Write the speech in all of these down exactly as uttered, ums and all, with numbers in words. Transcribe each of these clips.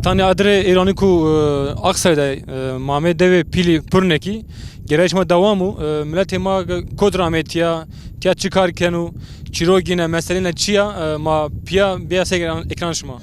Tanî adirê Îranî ku, e, Aksay de, e, ma amê dewê Pîlî Purnekî, gerayîş ma dewam o. E, miletê ma kotî ra amê tîya, tîya çi kar keno, çîrogîne, meselêne çi ya, e, ma pîya bîya ser ekran, ekran şima.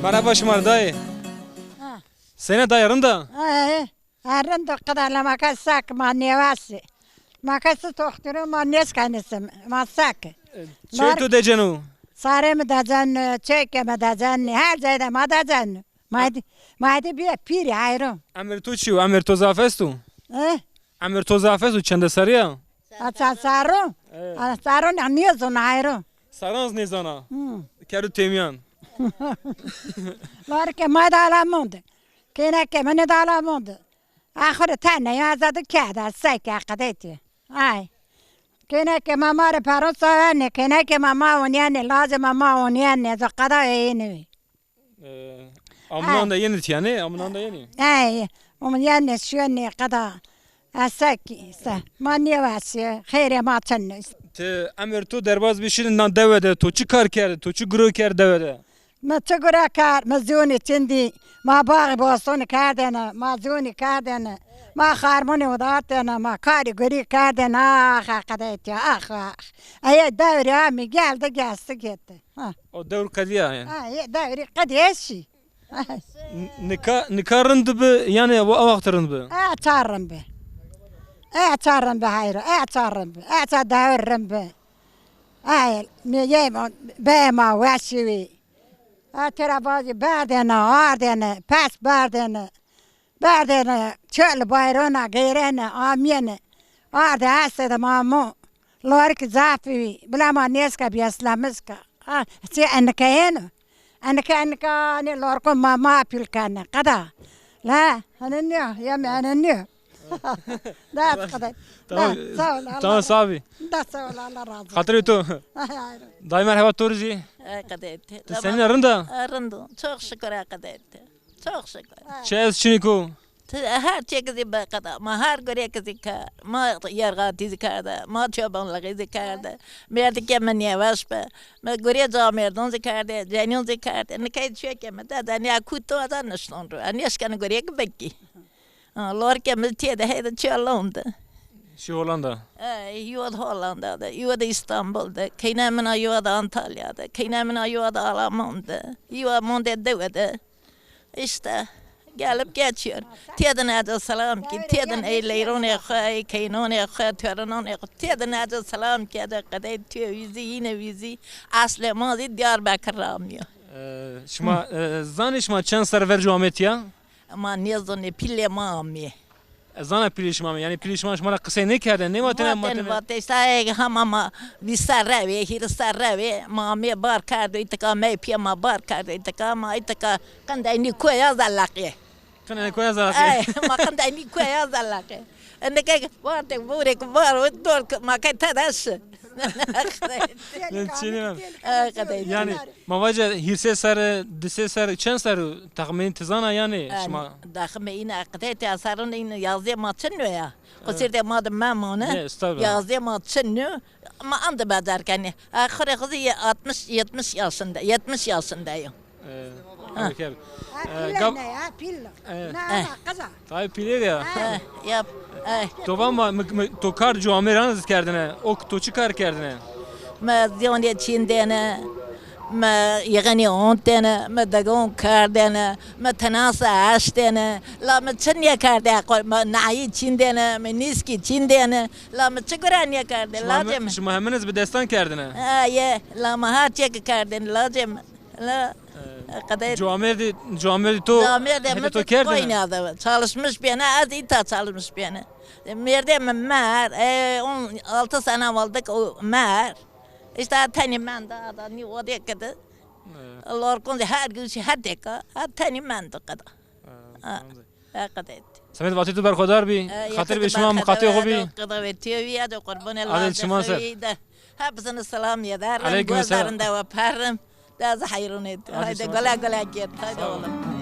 Merhaba şima rê dayê. Ha. Sene dayê, rind a? Ha, he. Ha, rind o qida, la ma ke sek, ma nêwes î. Ma ke si toxtiro, ma nêskenê sim, ma sek. Çey to deceno? Sarê mi deceno, çeyke mi deceno, her cayde ma deceno. Ma êdî, ma êdî bîye pîrî, heyro. Emir to çi yo? Emir to zaf esto? E? Emir to zaf esto, çende serrî ya? A, çend serr o? Evet. A, serr o ne, nêzon, heyro. Serran zî nêzana. Hı. Kerdo têmîyan. Larike ma de ala monde. Kêneke mi ne de ala monde. Axir tene ya zade kede, seke qedetî. Ay. Kêneke ma ma rê peron sawenê, kêneke ma ma onîyenê, lacê ma ma onîyenê, zo qeda ênê. E, amnan de yenê tîya, nê? Amnan de yenê? Ey, amnan yenê, şuyenê qeda. Esek, se, ma nêwesî, xeyrê ma çin o. Ti emir to derbaz bî şinî nan dewe de, to çi kar kerd, to çi guro kerd dewe de? Mi çi guro kerd, mi zîyonî çin dî, ma baxî bostonî kerdêne, ma zîyonî kerdêne, ma xarmonî udatêne, ma karî gurî kerdêne, ax, ax, qedetî, ax, ax. Eye dewrê amî geldi, geçti gitti. Ha. O dewr qedîya yanî. Ha, ye, dewrî qedîye şî. N-, nika, nika rind bi, yanî o, o wext rind bi? E, ça rind bi. E, ça rind bi heyro, e, ça rind bi. E, ça dewr rind bi. Ay, mi ye ma, be ma weşî wî. E, tira vazî berdêne, ardêne, pes berdêne. Berdêne, çol bayrona geyrêne, amîyêne. Ardê estê de ma mo. Lorikî zaf bî. Bila ma nêske bî eslemizka. Ha, çi enike yeno. Enike, enike, nê lorko ma, ma pîl kene. Qeda. La, hene nîyo, yeme hene nîyo. Da, qeda. Tamam, da, sağ ol, tamam, Allah, sağ ol. Da, sağ ol, Allah razı olsun. Xatirê to. Dayê merheba to rê zî. E, qeda. Ti senîn a, rind a? E, rind o. Çok şükür, e, qeda. Çok şükür. Çi ez çinî ko? Ti her çek zî be qeda. Ma her gurek zî kar. Ma yerxatî zî kerde. Ma çobanlixî zî kerde. Mêrdikê mi nêweş bi. Mi gurê camêrdon zî kerde. Cenîyon zî kerde. Nikey çiyê ke mi de de nîya kû to de nişton ro. Ez nêşkeno gurek bikî. Ha, lorikê mi tê de heyde çiya lon de. Şî Hollanda. E, yo de Hollanda de, yo de Îstanbul de. Keyna min a yo de Antalya de. Keyna min a yo de Alman de. Yo monde dewe de. İşte gelip geçiyor. Têdin ecê selam kî, têdin ey leyronê xo, ey keynonê xo, torunonê xo, têdin ecê selam kî, ecê qedey tüyo wî zî, yine wî zî. Eslê ma zî Diyarbekir ra amîyo. E, şima, e, zanî şima çend serr verco amê tîya? Ma nêzonê, pîlê ma amê. Ez zana pîlê şima mi, yanî pîlê şima, şima ra qisey nêkerde, nêvatêne, ma tene vatê, îşte, ey, hema ma vîst serre vê, hîris serre vê, ma amê bar kerdo îtika, mey pîyê ma bar kerdo îtika, ma îtika qindeynî koya Zeleqê. Qindeynî koya Zeleqê. Ey, ma qindeynî koya Zeleqê. Endike vartek, vorek var, dor, ma ke tede şi. Çinî. Ey, qedey. Yanî, ma vace hîrsê serre, disê serre, çend serre o? Texmînî ti zana yanî şima? Daxime îne qedetî, serrûn îne yazdê ma çin o ya. Qusîrtê ma de memone. Ne, estağfurullah. Yazdê ma çin o. Ma ande becer kenî. Axirê xo zî ye-, altmış, yetmiş yaşında, yetmiş yaşındayım. E, ha. Okey. Ha, e, pîle gab- ne ya, pîle. E. Ne ama, qeza. Tabii pîlê de ya. E, yap. E. To va ma, mi, mi, to kar cû amêran zî kerdine. O to çi kar kerdine? Mi zîyonê çîndêne, mi yixinî ontêne, mi digon kerdêne, mi tinasa eştêne. La mi çi nêkerdê, qo-, mi nayî çîndêne, mi nîskî çîndêne. La mi çi gure nêkerdê, lacê mi. Şima heminiz bi destan kerdine? Ha, ye. La mi her çêke kerdêne, lacê mi. La, e, qedê. Camêrdî, camêrdî to, camêrdê hebe mi to kerdî mi? Koyna de çalışmış biyene, ez îta çalışmış biyene. Mêrdê mi mer, e, on altı sene oldu ki o mer. İşte tenî menda, ada nî odê kedi. E. Lorkon de her gün şey, her deka, her tenî mendo keda. E, ha, tamam. Heqet et. Semed vatê tu berxwedar bî. E, xatir bê şima, miqatê xo bî. Qeda ve têvî ya de qurbanê. Alê lazê çiman ser. Xewî de. Hepsini selam yeder. Aleyküm selam. Gözlerinde öperim. De ez hayron et. Haydi, güle güle git. Haydi oğlum.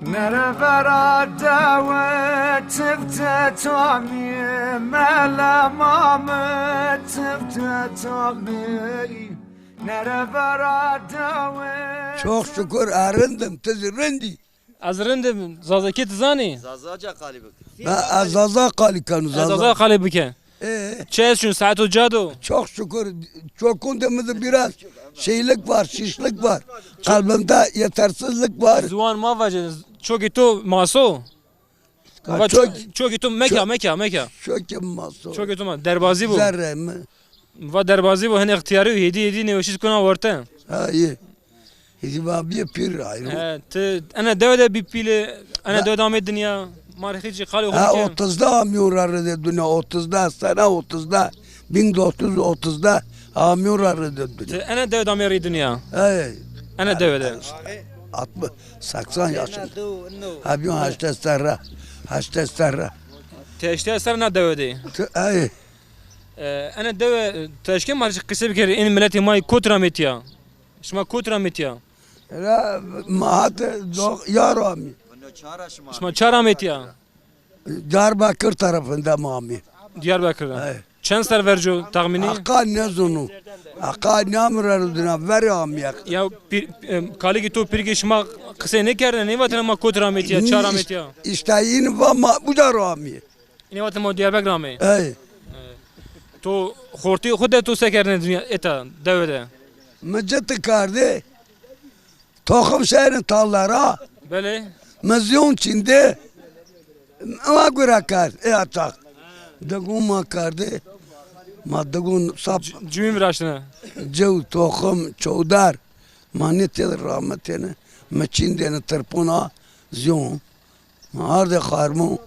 Nere vera dewe tifte tamî, mele mame tifte tamî. Nere vera dewe. Çok şükür, e, rindim, ti zî rindî. Ez rind im, Zazakî ti zanî? Zazaca qalî bik. Ben, ez Zaza qalî kenu, ez Zaza. Zaza qalî bike. Ee? Çi ez çün, saet o ca do? Çok şükür, çokun de mi de biraz şeylik var, şişlik var. Kalbimde yetersizlik var. Ziwan ma vace, çokî to maso. Va çok, ço-, çokî to meka, çok, meka, meka. Çokî maso. Çokî to ma, derbazî bo. Zerre mi? Va derbazî bo, hin îxtîyarî yo, hêdî hêdî nêweşî kona werte. Ha, iyi. Hizî va bîye pîr ayrı. He, ti ene dewe de bî pîlê, ene dewe de amê dinya. Ma rê xîcî qalê xo bike. Ha, otuzda amîyon ra rê de dinya, otuzda, sene otuzda, bin dokuz yüz otuzda amîyon ra rê de dinya. Ti ene dewe de amê rê dinya. He. Ene dewe de. Altmış, seksen yaşında. Ha, bin heştê serra, heştê serra. Ti heştê serra na dewe de. Ti, he. E, ene dewe, ti eşkê ma rê qise bikerî, ên miletê ma yê kot ra amê tîya? Şima kot ra amê tîya? Ra, ma hate do-, ya ra amî. Şima ça ra amê tîya? Diyarbakır tarafında mı amî? Diyarbakır ra. He. Çend ser verco tahmînî? Aqa nezonu. Aqa namra dina ver amî. Ya pîr, e, kalikî to, pîrikê şima qisey nêkerdine, nêvatine ma kot ra amê tîya, ça ra amê tîya? İşte yine va ma buca ra amî. Ê wextî ma Diyarbekir amê. Ey. To xortî xo de to se kerdine dinya, eta, dewe de? Mi citi kardê. Toxum şerin tallara. Belê. Mi zîyon çîndê. Ma gura kerd. Ê açaq. Digun ma kardê. Ma digun sap. C-, cimî viraştine. Cew, toxum, çowdar. Ma nê têde rametêne. Mi çîndêne tirpûna zîyon. Ma ardê xarmû,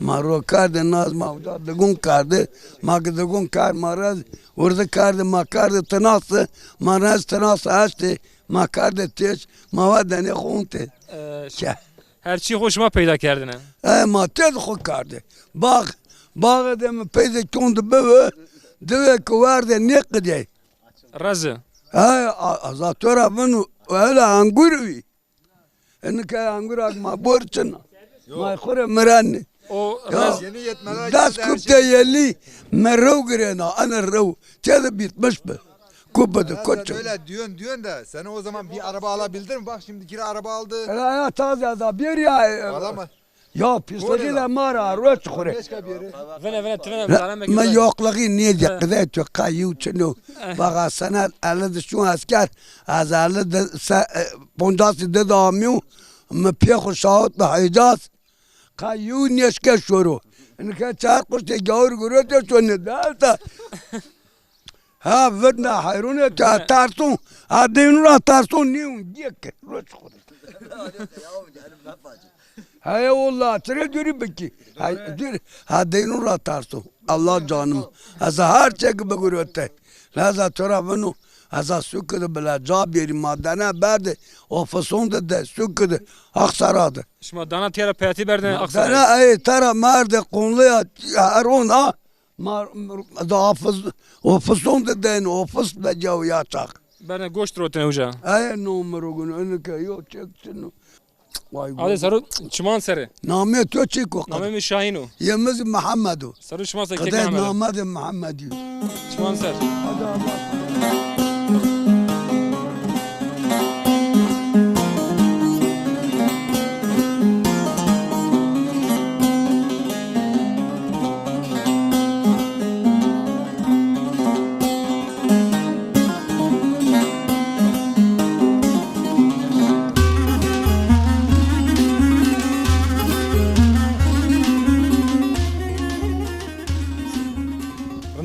ma ro kardê naz, ma uca digun kardê, ma ki digun kard, ma rez wirdi kardê, ma kardê tinasi, ma rez tinasi eştê, ma kardê têş, ma wa denê xo untê. E, ke. Her çî xo şima peyda kerdine? E, ma têd xo kardê. Bax, baxê de mi peyde kon di bibi, diwê ki werdê nêqidê. Rezi. He, a, a, za to ra vinu, öyle angur vi. Nika angurak ma borçina. Ma xure miranni. O ya, rez. Yeni yetmeden des geldi her kupte şey. Yeli, me rew girena, ana rew. Tede bitmiş bi. Kupede koçum. Böyle diyorsun, diyorsun da sen o zaman bir araba alabildin mi? Bak şimdi kira araba aldı. Ya, ya, taze da bir ya. Alama. Ya pislixî de ma ra ro çixure. Vene, vene, ti vene, vene, vene. Mi yoklixî nêdî, qidê tu qayî û çino. Baxa senet elli di şûn esker, ez elli di se, e, poncasî di de amîyo, mi pê xo şawit bi Hecaz. Qayî û nêşke şoro. Nika çar quştê gawir gurete şone de esta. Ha, vit na heyrûne tu, ha, terson, ha, deynû ra terson nîyûn, dîye ke, roç xo. Heye, walla, tire dûrî bikî. Ha, dûr, ha, deynû ra terson. Allah canım. Eza her çek bigurete. Leza to ra vino, eza sûkide bila ca bêrî, ma dene berde, ofisonde de, sûkide, Aksara de. Şima dana tîya ra peyatî berdene Aksara? Dana, ey, tera merde, qonleya, her on ha. Ma, da hafız, ofisonde den, ofis be caw ya çak. Berne goşt rotine uca. Ey no mi ro gunu, inu ke yo çek çinu. Vay vay. Adê sero çiman serê. Namê to çik o? Namê mi Şahîn o. Yê mi zî Mihemed o. Sero çiman ser kek Mihemed. Qedê namê de Mihemed o. Çiman ser. Hadi Allah.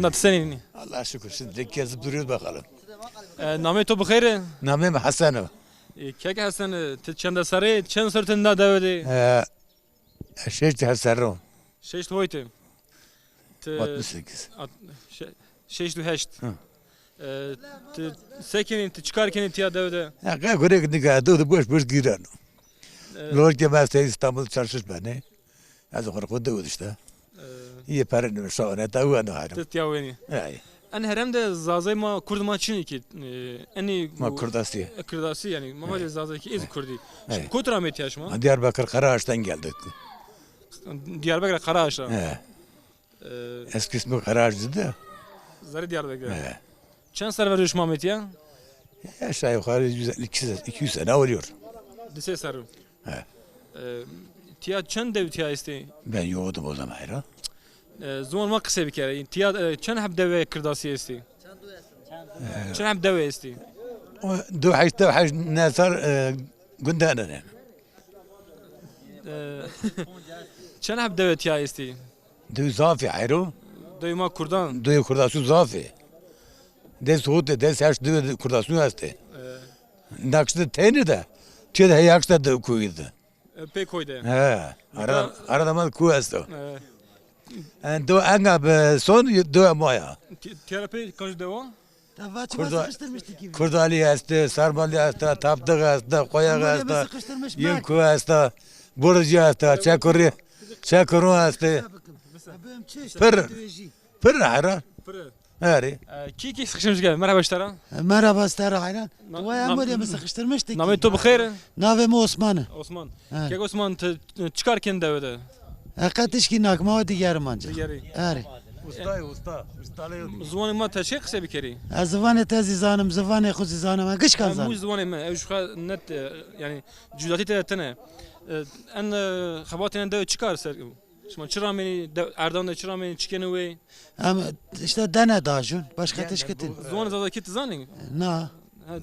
Rinda, ti senîn î? Allah'a şükür. Şimdi de gezip duruyoruz bakalım. E, namê to bi xêr e? Namê mi Hesen o. E, kek Hesen, e, ti çend serrî, çend serrî ti na dewe de? E, şeşt serrî o. Şeşt hoyte. Ti altmış sekiz. At-, şe-, şeşt û heşt. Hı. E, ti se kenî, ti çi kar kenî tiya dewe de? Ya, qe gurek nika, do, do boş boş gireno. E. Lorke ben işte İstanbul çalışış beni. Ez xo xo dewe işte. E. İyi para ne, şahane, dewe ne halim. Ti tiya wenî. Ay. En herem de Zazay ma, Kurd ma çinî ki, e, enî ma Kurdasî. E, Kurdasî yani, ma vajê Zazay ki ez Kurdî. Şimdi kot ra amê tiya şima? Diyarbakır Karaağaç'tan geldik. Diyarbakır Karaağaç'tan. He. E, eski ismi Karaağaç'tı da. Zerrê Diyarbakır. He. Çend serr verî şima amê tiya? Aşağı yukarı yüz elli, iki yüz, iki yüz sene oluyor. Di sey serr. He. E, tiya çend dew tiya estî? Ben yoğdum o zaman, hayra. E, ziwan ma qisey bikerê. Tiya, e, çend heb dewê Kirdasî estî? E. Çend heb dewê estî? O, dew heşt, dew heşt nesar, e, gundene. E, çend heb dewê tiya estî? Dew zafî, hayro. Dew ma Kurdan. Dew Kurdasî zafî. Des hotê, des heşt dew Kurdasî estê. E. Nakşte teyni de, çê de heyakşte dew kuydi. E, pê koy de. He, ara, ara da mal ku esto. E. En do enga be son do moya. Ti-, tiyara pê kaç dewa? Kurdali este, Sarmali este, Tapdıq este, Koyak este, Yinku este, Burcu este, Çekuri, Çekuru este. Pir, pir hera. Pir. Erê. E, kî kî sıkıştırmış gel. Merhaba işte ra. E, merhaba işte ra hayran. Na-, tu vay nam-, amur ya mı sıkıştırmıştık. Namê to bi xêr? Navê mi Osman e. Osman. He. Kek Osman, ti, e, çi kar ken dewe de? E, qe tişkî nakma o diger manca. Digeri. Erê. Usta, usta. Usta. Ziwanê ma ti şey qisey bikerî? E, ziwanê te zî zanim, ziwanê xo zî zanim. E, gişkan zanim. Muj ziwanê mi, ew ju xa net, e, yani cudatî te tine. E, en, e, xebatê en dewe çi kar ser? Şima çi ramenî, de-, Erdan de çi ramenî, çi kenî wey? Em işte dene dajun, başka tişkî tin. Ziwanê Zazakî ti zanî? Na. Ha,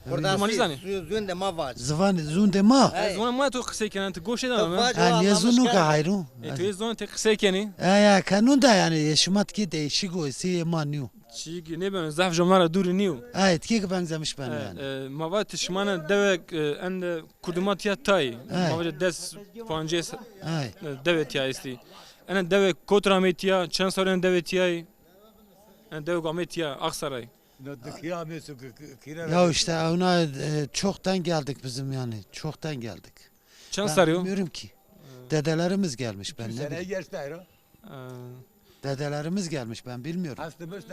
Kurdasî, Kurmanî zanî? Zu-, zûndê ma vac. Ziwan, zûndê ma? Hey. Ziwanê ma to qisey kenî, ti goşê de mi? Ha, niye zûnu ke hayru? E, to yê ziwanê te qisey kenî? E, ya, kanun da yani, e, şima ki değişik o, si ma niyo. Çî ki nêbeno, zaf jomna ra dûrî nîyo. Evet, ki benzemiş ben yani. E, ma va ti şima ne dewek, e, en de Kurdî ma tiya tayî. Ay. Ma vajê des pancês, ay, e, dewê tiya estî. Ene dewê kot ra amê tiya, çend serrî ene dewê tiyayî? Ene dewê amê tiya, Aksaray. Ya işte, ona, e, çoktan geldik bizim yani, çoktan geldik. Çend serrî yo? Ben bilmiyorum ki. Dedelerimiz gelmiş, ben ne bileyim. Geçti ayrı. E, Dedelerimiz gelmiş, ben bilmiyorum.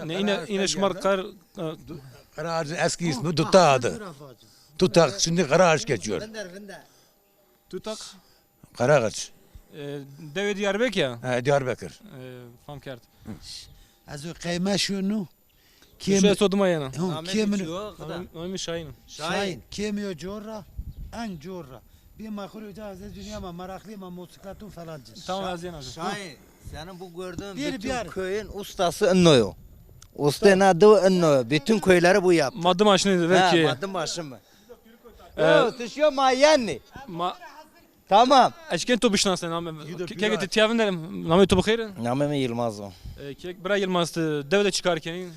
Ne, yine, yine şima qar, e, Karaağaç'ın eski ismi Dutağ'dı. Dutağ, şimdi Karaağaç geçiyor. Tutak. Karaağaç. E, dewê Diyarbekir ya? He, Diyarbekir. E, fam kerd. Ez o qeyme şunu. Kim? Şu so dima yena. Namê kî mi? Namê, namê mi Şahin. Şahin. Kî mi yo cor ra? En cor ra. Bir mahur hoca, ez dünya ma meraklı ma mosikletun falan cins. Tamam, ez yena. Şahin, senin bu gördüğün bütün köyün ustası inno yo. Usta ne diyor inno yo. Bütün köyleri bu yaptı. Maddi maaşını ver ki. Maddi maaşı mı? E, yo, tişiyo ma yenni. Ma Tamam. Eşkên to bişnasne, namê mi. Keke ti tiya vinderim. Namê to bi xêr? Namê mi Yılmaz o. E, kek, bira Yılmaz, ti dewe de çi kar kenî?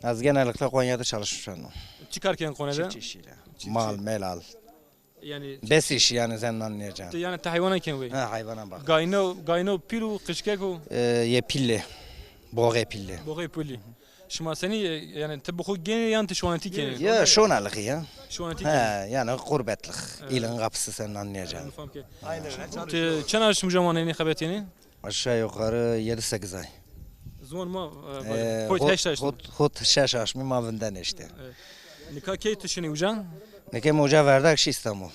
Ez genellikle Konya'da çalışmış oldum. Çi kar kenî Konya'da? Çiftçi işiyle. Çiftçi. Mal, melal. Yani bes işi yani, sen anlayacaksın. Ti yani ti heywana kenî wey? Ha, hayvana bak. Gayno, gayno pîl û qijkek û? E, yê pîlî. Boğê pîlî. Boğê pîlî. Şima senî, e, yani ti bi xo gênî yan ti şonetî kenî? Ya, şonelixî ya. Şonetî kenî. He, yani gurbetlik. Evet. İlin kapısı sen anlayacaksın. Fam ke. Aynen. Ti çend aşm uca manenî, xebetîyenî? Aşağı yukarı yedi sekiz ay. Ziwan ma, e, e, hot, heşt aşm. Hot, hot şeş aşmî ma vinden işte. Evet. Nika key ti şinî uca? Nika mi uca verdak şi İstanbul.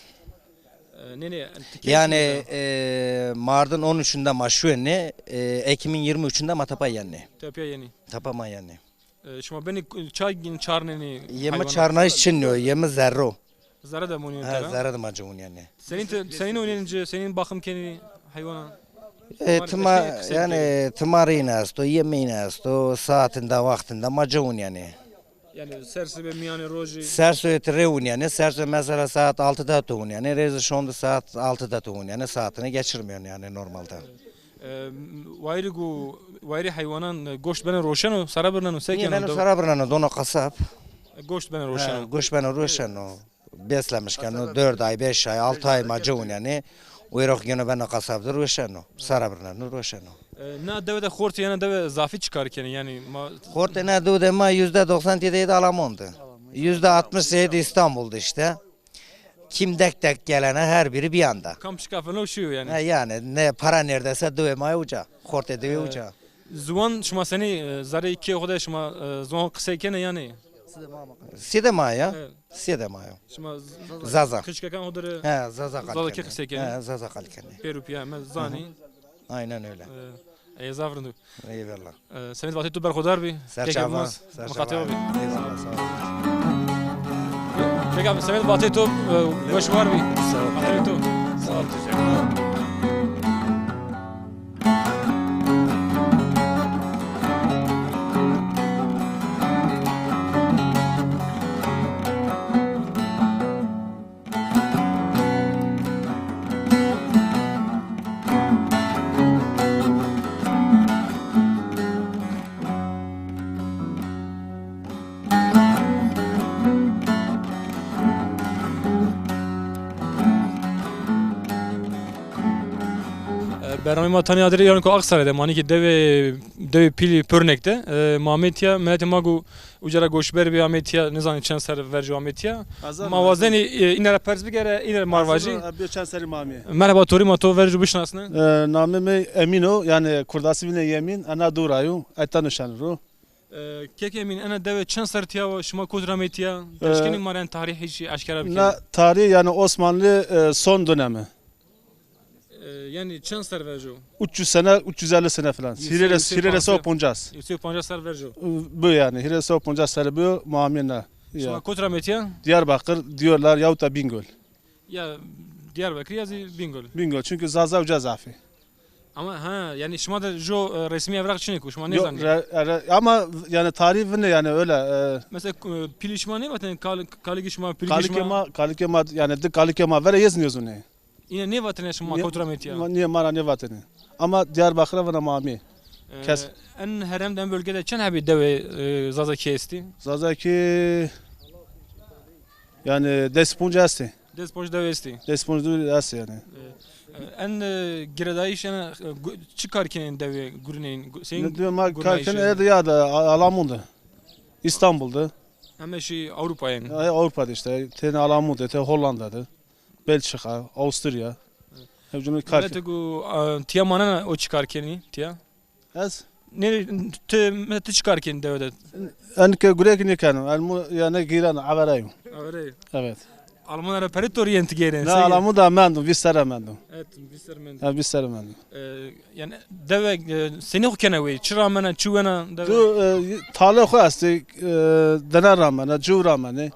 E, nê, nê, ti key Yani, şuyo? e, Mart'ın on üçünde ma şuenê, e, Ekim'in yirmi üçünde ma tapa yenê. Tepya yenî. Tapa ma yenê. E, şima benî çay çarnenî Yeme heywana? Çarnayış çinniyor, yeme zerro. Zere de monî Ha, tera? Zere de ma cewun yani. Senin te, senin oynayan ci, senin bakım keni hayvana? E, Var, tima, eşeği kısa yani, keni. Timarîn esto, yemîn esto, saatinde, vaktinde ma cewun yani. Yani sersi ve miyane roji. Serso et rewun yani, serso mesela saat altıda tuğun yani, rezi şondu saat altıda tuğun yani, saatini geçirmiyorsun yani normalde. E, wayri gu, wayri hayvanan, e, goşt bene roşeno, sara birneno, se Niye keno beno do? Sara birneno, dono kasap. E, goşt bene Ha, roşeno. Goşt beno roşeno. Beslemiş keno, dört ay, beş ay, altı ay ma cewun yani. Uyroq geno beno kasapdır roşeno. Sara birneno, roşeno. E, na dewe de xortî yana dewe zafî çi kar kenî? Yani ma Xortî na dewe de ma yüzde doksan tîde de Alamondu. Yüzde altmış seydi İstanbul'da işte. Kim dek dek gelene her biri bir yanda. Kam çika feno şuyo yani. Ha, yani ne para neredeyse dewe ma uca. Xortê dewe uca. Ziwan şima senî, e, zerrê kê xo de şima, e, ziwan qisey kenê yanî? Side ma ya. Evet. Side ma ya. Şima z-, Zaza. Qişkekan xo de re He, Zaza Zaza kalkeni. Kê qisey kenî? He, Zaza kalkeni. Pêro pîya me zanî. Aynen öyle. E, ey zaf rind o. Eyvallah. E, semed vatê to berxudar bî. Serçava, Keke Yılmaz, serçava. Miqatê bî. Eyvallah, sağ ol. Keke semed vatê to, e, weş war bî. Sağ ol. Xatirê to. Sağ ol, teşekkür ederim. E, bernameyê ma tanî adirê Yaniko Aksaray de, ma nî ki dewê, dewê pîlî Pürnek de, e, ma amê tîya, miletê ma gu uca ra goşber bî amê tîya, nizanî çend serr verco amê tîya. Ma wazenî, e, îne ra pers bigere, îne ra ma vajî. Bê çend serrî ma amê. Merheba, to rî ma to verco bişinasne. E, namê mi Emîn o, yanî kurdasî vînê Yemîn, ena dû ra yo, eta nişen ro. E, kek Emîn, ena dewe çend serr tîya wa, şima kot ra amê tîya? E, Eşkenî ma rê tarîhî şî eşkera bikî. Na tarîh yanî Osmanlı, e, son dönemi. E, yanî çend serr verco? Üç yüz sene, üç yüz elli sene falan. Yüz, Hîrê re, yüz, hîrê re sew poncas. Yüz poncas serr verco. Bu yani, hîrê re sew poncas serr bu, ma amê na. Şima kot ra amê tîya? Diyarbakır diyorlar yahut da Bingöl. Ya Diyarbakır ya zî Bingöl. Bingöl, çünkü Zaza uca zafî. Ama ha, yani şima de jo, e, resmî evraq çinê ku şima nêzanê. Re-, re-, ama yani tarîh vînê yani öyle, e, Mesela, e, pîlî şima nêvatene, kal-, kalikê şima, pîlîkê şima? Kalikê ma, kalikê ma, yani di kalikê ma vera yê zî nêzûnê. Îne nêvatene şima kot ra amê tîya? Niye, ma, niye ma ra nêvatene. Ama Diyarbakır'a vana ma amê. E, Kes- en herem de, en bölgede çend hebî dewê, e, Zazakî estî? Zazakî yani des ponc estî. Des ponc dew estî. Des ponc dew estî yani. E, e, en, e, girêdayîş, en, e, gu-, çi kar kenê dewê gurîneyîn? Gu-, seyin Ne diyor, ma gurînayîşî? Kar kenê, evde ya da A-, Alamun de. İstanbul'da. Heme şî Avrupa yani. Ya, Avrupa'da işte. Tene Alamun de, te Hollanda'da. Belçika, Avusturya. Hep cumhur kar Mete gu, a, tiya manena o çi kar kenî, tiya? Ez? Ne, ti, me, ti çi kar kenî dewe de? En ke gurek nêkeno. El mu, yani giran, averayım. Averayım. Evet. Almanya ra pere to rîyen ti gêren. Ne, Alamu da mendum, vîst serre mendum. Evet, vîst serre mendum. Ya, vîst serre mendum. E, yani dewe, e, senî xo kena wey? Çi ramena, çi wena dewe? Tu, e, tale xo estê, e, dene ramena, ciw ramena.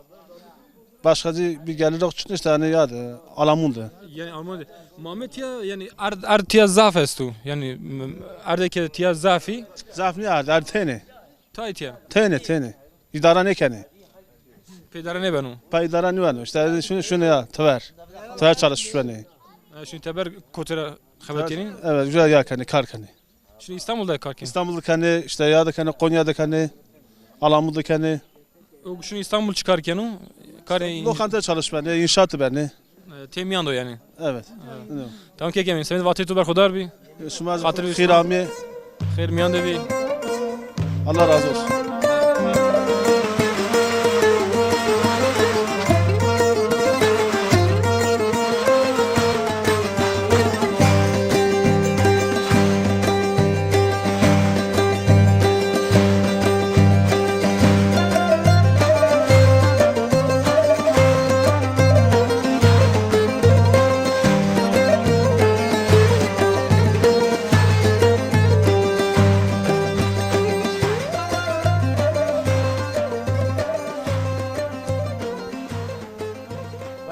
Başka zî bir gelir yok çıkmış da hani ya da Alamun de. Yani Alman de. Mamet ya yani erd, erd tiya zaf estu. Yani m-, erdeke tiya zafi. Zaf ne erd, erd tene. Tay tiya. Tene, tene. İdara ne kene? Pê idare nêbeno. Pa idara nêbeno. İşte şunu, şunu ya, teber. Teber çalışmış beni. Ha, şimdi teber kotera xebetînî? Evet, güzel ya kene, kar kene. Şimdi İstanbul'da kar kenî? İstanbul'da kenî, işte ya da kenî, Konya'da kenî, Alamut'da kenî. O şimdi İstanbul çi kar keno? Karê Lokanta çalış benî, inşaat benî. E, tê mîyan do yani. Evet. Evet. Tamam, kek Emîn, semed vatê to berxudar bî. E, şima xatir bî. Xêr amê. Xêr mîyan de bî. Allah razı olsun.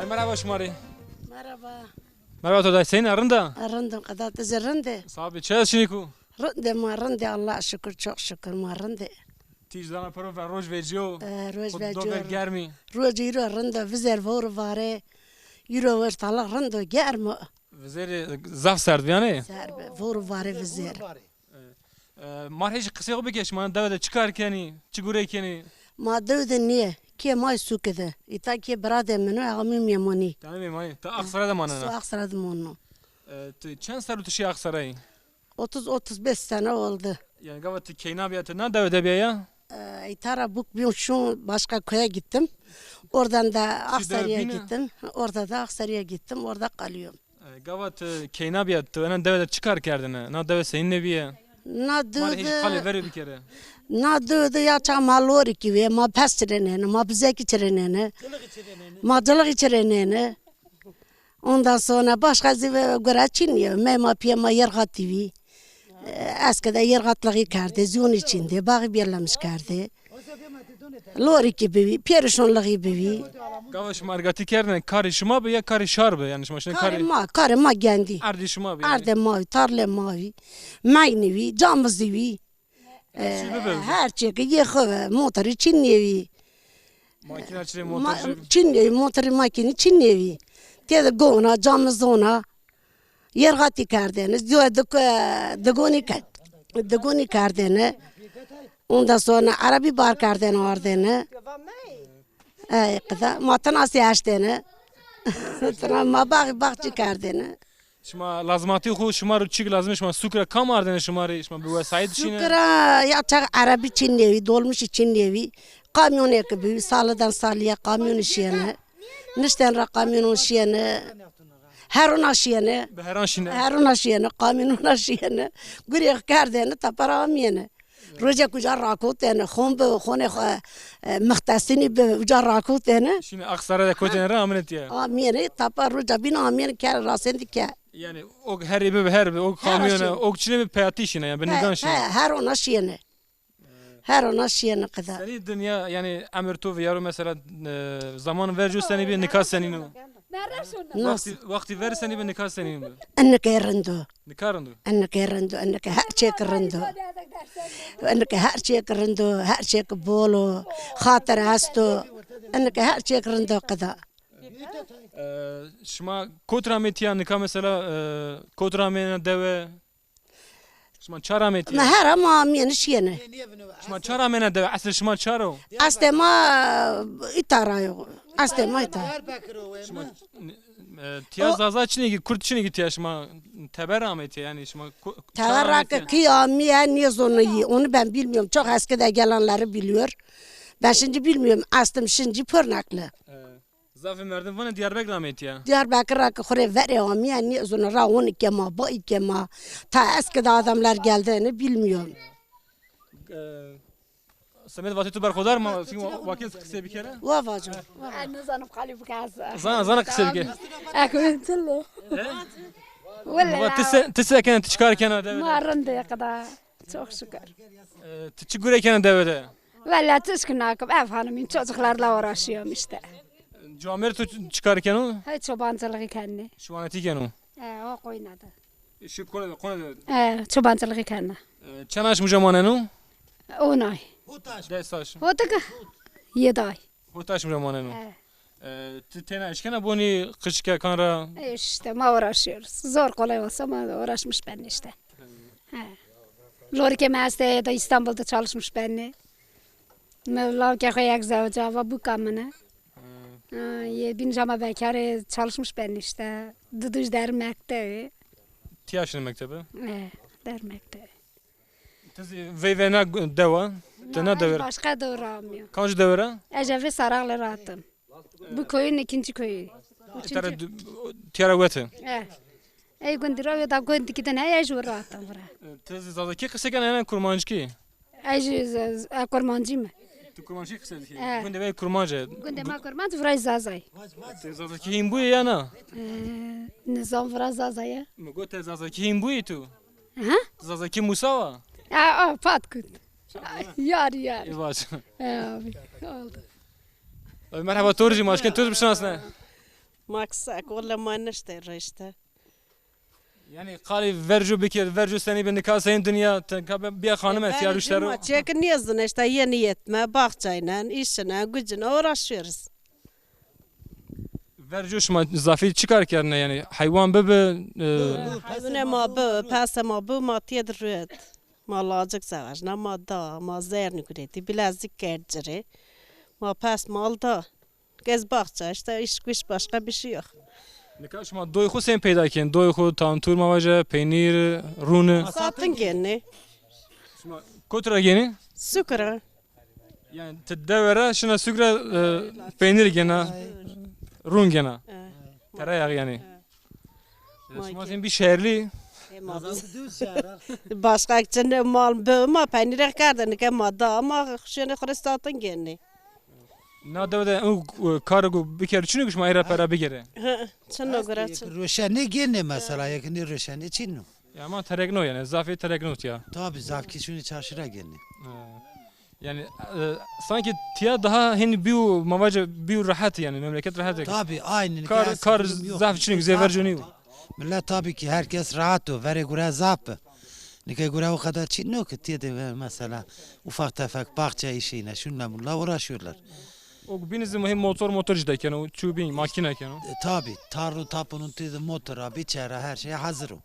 Merhaba şima rê. Merhaba. Merhaba to dayê, seyîn a, rind a? Rind o, qeda ti zî rind ê? Sağ bî, çi ez şinî ku? Rind ê ma, rind ê, Allah şukur, çok şukur ma rind ê. Tîj dana piro ve roj vecîyo. E, roj vecîyo. Dover germî. Roj îro rind o, vizêr vore vare. Îro ortalık rind o, germ o. Vizêrê zaf serd bî yanî? Serd bi, vore vare vizêr. E, e, ma rê jî qisê xo bike, şima dewe de çi kar kenî, çi gurey kenî? Ma dewe de nîyê, kê ma yê sûke de. Îta kê biradê min o, ew amî mêmonî. Te amî mêmonî, ti Axsaray de manena? Axsaray de maneno. E, ti çend serr o ti şî Axsarayî? Otuz, otuz beş sene oldu. Yanî gava ti keyna bîya, ti na dewe de bîya ya? E, îta ra buk bîyon şûn başka köye gittim. Oradan da Aksaray'a gittim. Orada da Aksaray'a gittim. Orada kalıyorum. E, gava ti keyna bîya, ti ena dewe de çi kar kerdêne? Na dewe senîne bîye? Na dewe de, qalê verê bikere. Na dewe de ya ça ma lorî kî vîye, ma pes çirenêne, ma bizekî çirenêne. Ma cilixî çirenêne. Ondan sonra başka zî ve gura çin nîyo. Mey ma pîyê ma Yerxatî vî. E, eskide Yerxatlixî kerdê, zîyonî çin dê, baxî bîyerlemiş kerdê. Lorî kî bivî, pêrişonlixî bivî. Gava şima ergatî kerdêne, karê şima bi ya karê şar bi? Yanî şima şinê karê... Karê ma, karê ma gendî. Erdê şima bi yanî? Erdê ma vî, tarlê ma vî, meynî vî, camizî vî. Her çî bibi. Her çî ki yê xo ve, motorî çin nêvî. Makîna çinê, motor çin nêvî, motorî makînî çin nêvî. Tê de gona, camizona, yerxatî kerdêne, digonî ke-, digonî ke-, digonî kerdêne. Ondan sonra erebî bar kerdêne, ardêne. Ey qida, ma tina sî eştêne. Tina ma baxî baxçî kerdêne. Şima lazimatî xo, şima ro çîk lazim ê, şima sûk ra kam ardêne şima rê, şima bi wesayît şîne? Sûk ra ya çax erebî çin nêvî, dolmuşî çin nêvî. Kamyonê ki bivî, saliden salîye kamyonî şîyêne. Nişten ra kamyonon şîyêne. Herona şîyêne. Bi heran şîne. Herona şîyêne, kamyonona şîyêne. Gurê xo kerdêne, tepe ra amîyêne. Roje uca rakotêne, xon bi, xonê xo, e, mixtesînî bi, uca rakotêne. Şîne Axsaray de kotêne ra amêne tîya. Amêne, tapa roja bîn amêne ke rasêndî ke. Yanî o herî bi, her bi, o kamyone, o çinê bi peyatî şîne, yanî bi nigan şîne. He, he, herona şîyêne. Herona şîyêne qida. Senî dinya, yanî emir to vîyaro mesela, e, zaman verco senî bi, nika senîn o? Nasıl? Wextî, wextî ver senî bi, nika senîn bi? Enike rind o. Nika rind o? Enike rind o, enike her çêk rind o. Enike her çêk rind o, her çêk bol o, xatir esto. Enike her çêk rind o qida. E, şima kot ra amê tîya nika mesela, e, kot ra amêne dewe? Şima ça ra amê tîya? Ma hera ma amêne şîyêne. Şima ça ra amêne dewe? Eslê şima ça ra o? Eslê ma îta ra yo. Eslê ma îta. Şima, e, tîya Zaza çinê kî, Kurd çinê kî tîya, şima teber ra amê tîya, yanî şima... Teber ra ke kî amîye nêzonî, onu ben bilmiyorum. Çok eskide gelenleri biliyor. Ben şimdi bilmiyorum. Aslım şimdi Pırnaklı. E. Zafê merdim vanê Diyarbekir ra amê tîya. Diyarbekir ra ke xo rê verê amîye, nêzono ra onî ke ma, bayî ke ma. Ta eskide adamlar geldiğini bilmiyorum. E, semed vatê tu berxudar ma, wa-, wakez qisê bikere? Wa vaco. Ez nizanim qalî bikez. Zana, zana qisê bike. Ekûn çilo. Wele. Ti se, ti se kena, ti çi kar kena dewe de? Ma rind ê qida. Çok şükür. E, ti çi gure kena dewe de? Valla çişk nakim, ev hanımın çocuklarla uğraşıyorum işte. Camêrd to çi kar keno? He, çobancılığı kendi. Şiwanetî keno? He, o koyuna da. E, şu kone de, kone de. He, çobancılığı kendi. E, çend aşm uca maneno? On ay. Des aşm. Hotık. Yedi ay. Hotaşm ra maneno. E. E, ti tena eşkena bonî qijkekan ra? E, işte, ma uğraşıyoruz. Zor kolay olsa ma uğraşmış ben işte. He. Lorike mi este da İstanbul'da çalışmış benni. Mi lavke xo yek zewca va bu kamine. Ha, ye bin jama bekare çalışmış benni işte. Duduş der mektebi. Ti yaşını mektebe? E, der mektebi. Ti zî veyvena dewa? Ti na dewe ra? Başka dewe ra amîyo. Kanci dewe ra? Ez eve Sarağlı rahatım. Bu köyün ikinci köyü. Üçüncü. Tera du-, tiyara wete. E. Ey gundi ra da gundi kiden hey ez rahatım vura. Ti zî Zazakî qise kena ena Kurmancikî? Ez, ez, e, Kurmancî mi? Tu Kurmancî qise dikî? E. Gundê we Kurmanc e. Gundê ma Kurmanc, vira Zazay. Ti Zazakî hîn buyê ya na? E, nizam vira Zazay e. Mi got te Zazakî hîn buyê tu? Ha? Zazakî Musa wa? A, a, pat kut. Yar, yar. Ê, baş. E, abi, oldu. Merhaba, to rê jî ma eşkên to zî bişinasne. Maksak, wele ma niştê rişte. Yanî qalî verco bikir, verco senî bi nika seyîn dinya, te ka be-, biya xanime, tiya ruştero. Ma çek nêzine, işte yeni yetme, bahçeyle, işine, gücüne uğraşıyoruz. Verco şima zafî çi kar kerine yanî? Heywan bibi, e, Heywanê ma bi, pesê ma bi, ma têd ruet. Ma lacik zewecna, ma da, ma zernî guretî, bilezik kerd ci rê. Ma pes mal da. Gez bahçe, işte iş güç, başka bir şey yok. Nika şima doyê xo sen peyda kenî? Doyê xo, tantûr ma vaje, peynîr, rûni. Satın geni. Şima kotî ra genî? Sukura. Yanî ti dewe ra şina sukura, e, peynîr gena, rûn gena. E, tereyağı yanî. E. E, şima sen bî şehrlî? E, ma başka çin mal bi ma peynîre kerde, nike ma da, ma şenê xo rê satın geni. Na dewe de ew, e, kar ku bikerî çin o ku şima ey ra pera bigêrê? Hı, çin o gura çin. Roşenê gênê mesela, yek nê roşenê çin o. Ya ama terekno yanî, zafê terekno tiya. Tabi, zaf kî şunê çarşî ra gênê. Ha. Yanî, e, sanki tiya daha hên bîyo, ma vace bîyo rehet yanî, memleket rehet. Tabi, aynen. Kar, kar zaf çin o, zê verco nîyo. Millet tabii ki herkes rahat o, verê gure zaf bi. Nike gure o kadar çin yok ki, tiye de ve-, mesela ufak tefek bahçe işiyle, şunla bununla uğraşıyorlar. O bînî zî muhîm motor, motor jî dekeno, çûbîn, makîne keno. E, tabii, tarla tapunun tiye de motor abi, çera, her şey hazır o.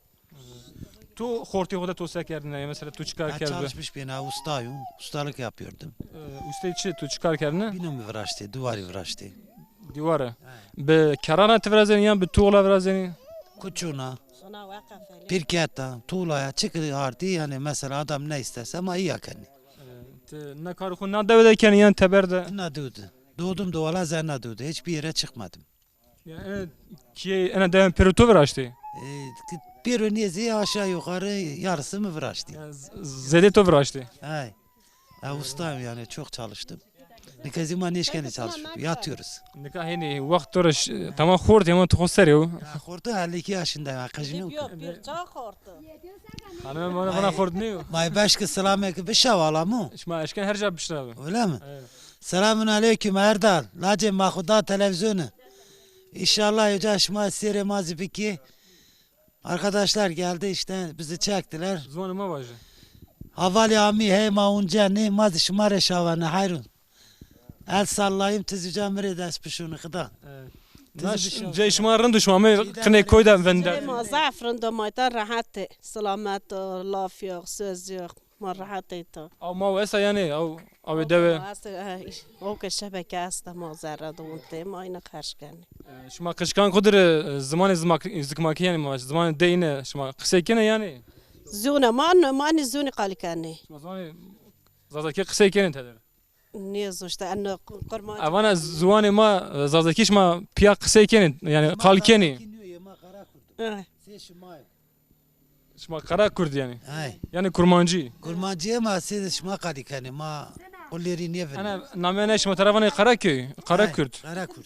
Tu xortê xo de to se kerdine? Ya mesela tu çi kar kerdi? Ben çalışmış bir ustayım, ustalık yapıyordum. E, ustayî çi, tu çi kar kerdine? Bîno mi viraştê, duvarî viraştê. Dîware. He. Bi kerana ti virazenî yan bi tuğla virazenî? Kuçuna, pirketa, tuğlaya, çi ki artî, yani mesela adam ne istese ma îya kenî. E, ti na karê xo na dewe de kenî yan teber de? Na dewe de. Doğdum doğalı zaten na dewe de. Hiçbir yere çıkmadım. Ya, e, kîye ena dewe pêro to viraştê? E, pêro nêzî aşağı yukarı yarısı mı viraştê? Ya, z-, zêdê to viraştê? Hay. Ya, ustayım yani, çok çalıştım. Nika zî ma nêşkenê çalışıp yatıyoruz. Nika hênî wext to ra ş-, tamam xort, hemen tu xo serê o. Ya, xortu elli iki yaşındayım, ha, qijîn o. Yok, bir çağ xortu. Hanım bana, bana xort nîyo. May beş ki selamê ki bişa wala mu. Şima eşken her ca bişnavê. Öyle mi? Evet. Selamun aleyküm Erdal. Lacê ma xo da televizyonu. İnşallah hoca şima sêrê ma zî bikî. Arkadaşlar geldi işte, bizi çektiler. Ziwanê ma vaje. Havali ami hey ma uncenî, ma zî şima rê şawenî, hayrun. El sallayım, ti zî ca mi rê dest bişunî, xida. Evet. Ti zî bişunî. Cey şima rind o, şima mi qinê koy de vinde. Cey ma zaf rind o, ma îta rehet ê. Selamet o, laf yok, söz yok. Ma rehet ê îta. Aw ma esta yanî, aw, aw dewe. Esta, he, o ke şebeke esta, ma zerre de wintê, ma îne xerc kenî. E, şima qijkan xo dir, e, zimanê zima-, zikmakî yanî ma, zimanê dey îne şima qisey kenê yanî? Zûne ma, ma nî zûnî qalî kenê. Şima zimanê zazakî qisey kenê tede? Nêzûn işte, en kurmancî. Evana ziwanê ma, e, zazakî şima pîya qisey kenê, yanî qal kenê. Zazakî nîyo, yê ma Qarakurd o. He. Sê şima yo. Şima Qarakurd yanî. Ay. Yanî Kurmancî. Kurmancîye ma sê de şima qalî kenê, ma qulêrî nêvinê. Ana namê ne şima tera vanê Qaraköy, Qarakurd. Ay, Qarakurd.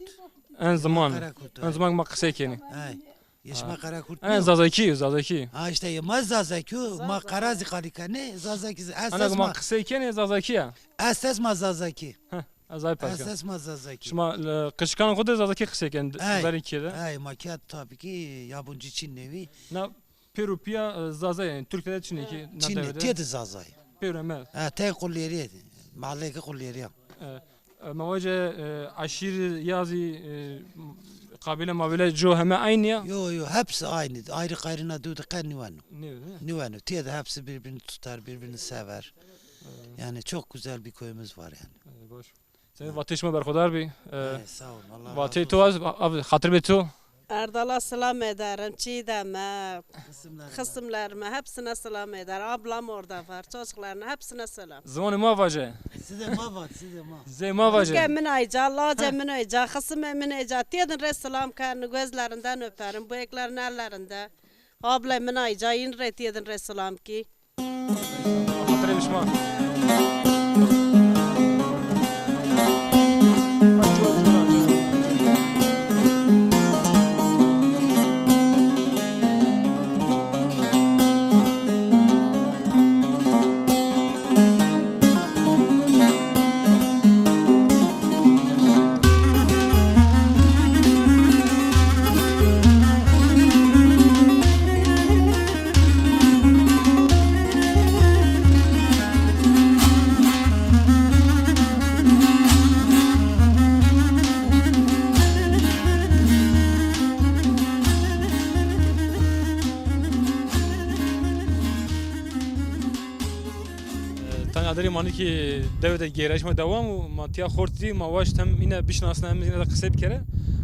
En ziman. Qarakurd, en ziman ma qisey kenê. Ay. Yê şima Qarakurd. Ana Zazakî, Zazakî. Ha işte, yê ma Zazakî, ma Qara zî qalî kenê, Zazakî zî. Ana ma qisey kenê Zazakî ya. Esas ma Zazakî. Heh, ez ay pers. Esas ma Zazakî. Şima, e, qijkan xo de Zazakî qisey kenê, verê kîye de. Ay, ma kîye de tabii ki yabancı çin nêvî. Na Pêro pîya, e, Zaza yanî, Türk de çinê ki, na dewe de. Çinê, tê de Zaza yê. Pêro me. Ha, tey qulêrî, mahalleyê qulêrî ya. E, e, ma vace, e, eşîr ya zî, e, qabîle mabîle co heme aynî ya? Yo, yo, hepsi aynı. Ayrı gayrı na dewe de qe nîweno. Nîweno, değil mi? Nîweno. Tê de hepsi birbirini tutar, birbirini sever. E. Yani çok güzel bir köyümüz var yani. E, baş. Senin vatê şima berxudar bî. E, sağ ol, Allah razı olsun. Vatê to az, abi, xatir bê to. Erdal'a selam ederim, Çiğdem'e, kısımlarıma, hepsine selam eder. Ablam orada var, çocuklarına hepsine selam. Ziwanê ma vace. Size ma var, size ma. Zê ma vace. Ke min ayca, lace min ayca, xisime min ayca. Têdin rê selam kerin, gözlerinden öperim, bu eklerin ellerinde. Abla min ayca, yin rê têdin rê selam ki. Xatirê şima. Ma nîkî dewe de gêrayîş ma dewam û ma tîya xort zî ma waşt hem îne bişinasne hem îne de qisey bikere.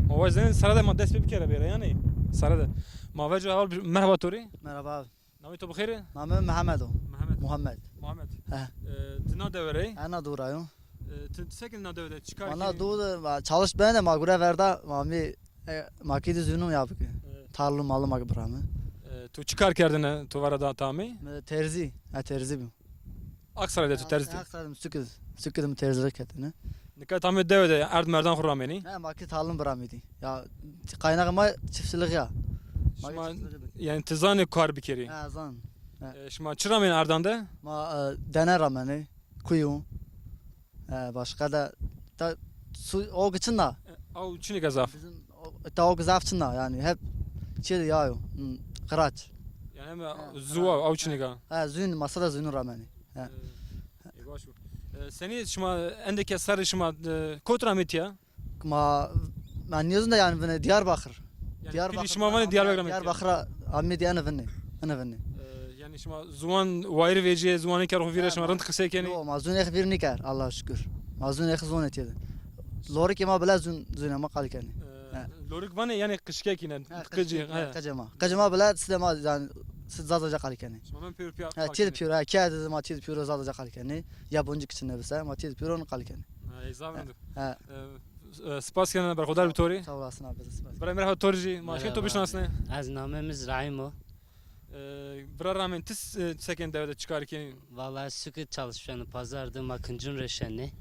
Ma waşt zenê sere de ma dest pê bikere bêre yanî. Sere de. Ma verco heval bir-, merheba to rê. Merhaba abi. Namê to bi xêr e? Namê mi Mehmed o. Mehmet. Muhammed. Muhammed. He. E, ti na dewe rê? He, na dû ra yo. E, ti, ti se kenî na dewe de? Çi kar kenî? Ma na dû de, ma çalış bene, ma gure verda, ma mi, e, ma kî de zûnû ya bike. Evet. Tarlû malû ma kî birame. E, tu çi kar kerdine, tu vera da tamî? Mi terzî, ha, terzî bî. Aksaray de tu terzi. Aksaray de mi sukid, sukid mi terzî kerdine. Nika tamî dewe de erd merdan xu ramenî? He, ma kî tarlû biramî dî. Ya, kaynağı ma çiftçilik ya. Ma çiftçilik dî. Yanî ti zanî kar bikerî? He, zan. He. E, şima çi ramenî erdan de? Ma, e, dene ramenî. Kuyu. E, başka da, da su, o çinda. E, aw çinîka zaf. Bizim o, ta o zaf çinda yani hep şey ya yo. Hmm, kıraç. Yani hem zuwa aw çinîka. Ha, zün, masada zünü ramenî. Ha. E, e, baş bu. E, senî şima endeke serrî şima, e, kot ra metiya? Ma, ma nêzûn de yani vine Diyarbakır. Yani Diyarbakır pîlî şima vanê Diyarbekir ra metiya? Diyarbakır amê de yani vine. Ene vine. E, yani şima ziwan wayir vecîyê, ziwanê ker xo vîre şima rind qisey kenî? Yo, ma zûnê xo vîr nîker, Allah'a şükür. Ma zûnê xo zonê têde. Lorikê ma bile zûn, zûnê ma qalî kenî. E, lorik vanê yani qijkek îne, qicî, he. Qicê ma. Qicê ma bile side ma yani sid Zazaca qalî kenî. Şima ben pêro pîya. He, têde pêro, he, kerde ma têde pêro Zazaca qalî kenî. Yabancı kiçin nebise, ma têde pêro qalî kenî. Ha, ey zaf rind. He. E, e, spas kena, berxudar bi to rê. Sağ olasın abi, spas. Bira merhaba to rê jî, ma şî to bişinasne. Ez namê mi Ziraîm o. E, bira ramên ti s-, e, seken dewe de çi kar kenî? Vallahi sukit çalışıyorum, pazarda makincun reşenli.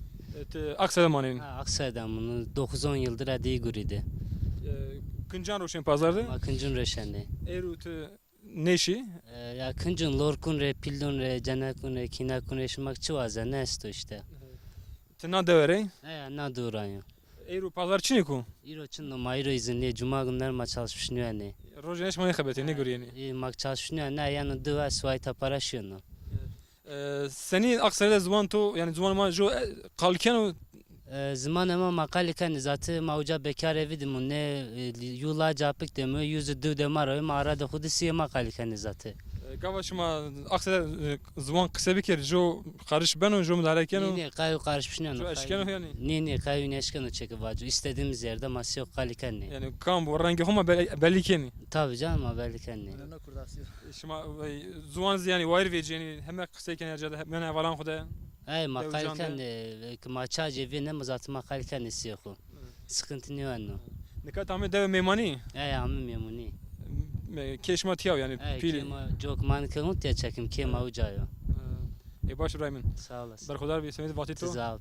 E, ti Aksaray de manenî? Ha, Aksaray'dan bunu dokuz on yıldır hadi guridi. E, kincan roşên pazarda? Makincun reşenli. Êru ti nêşî? E, ya kincun lorkun rê, pîldun rê, cenekun rê, kînekun rê, şima çi wazen, ne esto işte. Ti na dewe rê? He, ya, na dû ra yo. Êro pazar çinê ku? Îro çin o, ma îro izinlî, cuma günler ma çalışmış nêwenê. Rojê ne şima nêxebetê, nêgurîyenê? E, ma çalışmış nêwenê, ne, yanî diwa suayta para şiyeno. E, senî Aksaray de ziwan to, yani ziwan ma jo, e, qal keno? E, zimanê ma ma qalî kenê, zatî ma uca bekar evî de mûnê, e, yu lac apik de mi, yu zî diw de ma ra, ma ara de xu de sîyê ma qalî kenê zatî. E, gava şima Aksaray de, e, ziwan qise bikerî, jo qariş beno, jo mudare keno? Nê, nê, qay û qariş bişneno. Jo eşkeno yani? Nê, nê, qay û nêşkeno çeke vaco. İstediğimiz yerde ma sîyo qalî kenê. Yani kam bu rengê xo ma be-, belli kenî? Tabii canım, ma belli kenê. Şima, e, ziwan zî yanî wayir vecîyenî, heme qisey kenî her ca de, yanî hevalan xo de. Ey, ma qalî kenê, e, ki ma çace vînê, ma zatî ma qalî kenê sîyê xo. Sıkıntı nêweno. Nika ti amê dewe mêmanî? Ey, amê mêmunî. Me-, kê şima tîya yo yanî? Ey, pîlî. Kê ma cok man ke hûn tîya çekim, kê ma uca yo. E, baş Îbrahîm. Sağ olasın. Berxudar bî, semedê vatê to. Ti zaf.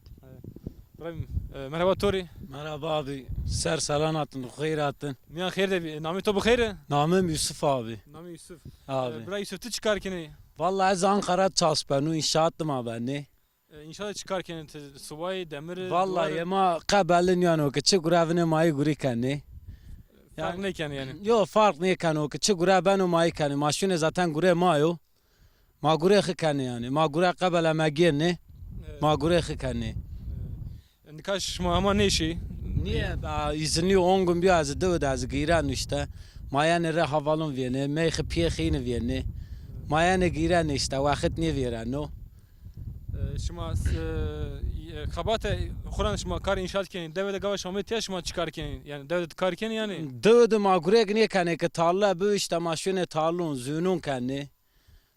Îbrahîm, e, merheba to rê. Merhaba abi. Ser selan hatin, xeyr hatin. Miyan xêr de bî. Namê to bi xêr e? Namê mi Yusuf abi. Namê Yusuf. Abi. E, bira Yusuf, ti çi kar kenê? Vallahi ez Ankara çalış beno, înşaat de ma benê. E, înşaat de çi kar kenê ti? Subay, demir, duvar? Vallahi ma qe belli nîyeno ke çi gure vinê ma yê gurî kenê. Farq nêkenê yanî? Yo, farq nêkeno ke çi gure beno ma yê kenê. Ma şûnê zaten gurê ma yo. Ma gurê xi kenê yanî. Ma gure qebel emegênê. Evet. Ma gurê xi kenê. Evet. Nika şima hema nêşî? Nîye, ba, îzinlî on gün bîyo ez diw de ez gîren işte. Ma yenê rê havalon vîyenê, mey xi pîyê xi înî vîyenê. Ma yenê gîren işte, wexit nêvîreno. E, şima, e, xebate xo ra şima kar înşaat kenî. Dewe de gava şima amê tîya şima çi kar kenî? Yanî dewe de kar kenî yanî? Dewe de ma gurek nêkenê ke tarle bi işte ma şûnê tarlon, zûnûn kenê.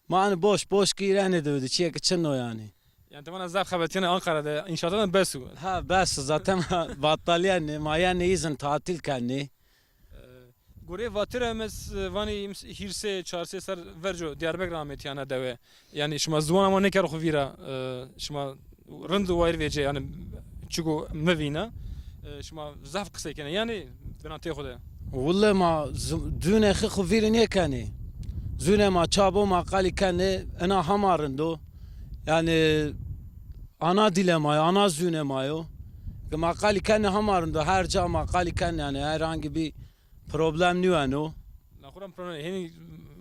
Ma enî boş boş gîrenê de, çîyê ke çin o yanî. Yanî ti vana zaf xebetîyenê Ankara de, înşaattan bes o. Ha, bes o. Zaten battalîyenê, ma yenê îzin tatil kenê. E, goreyê vatî ra mi s-, vanî hîrsê, çarsê ser verco Diyarbekir ra amê tîya na dewe. Yanî şima ziwana ma nêkerd xo vîra, e, şima rind wayir vecê, yanî çiko mi vîna. E, şima zaf qisey kenê, yanî binatê xo de. Wille ma z-, zûnê xi xo vîrî nêkenê. Zûnê ma ça bo ma qalî kenê, ina hema rind o. Yanî ana dîlê ma yo, ana zûnê ma yo. Ke ma qalî kenê hema rind o, her ca ma qalî kenê, yanî herhangi bir problem nîweno. Na xo ra problem, henî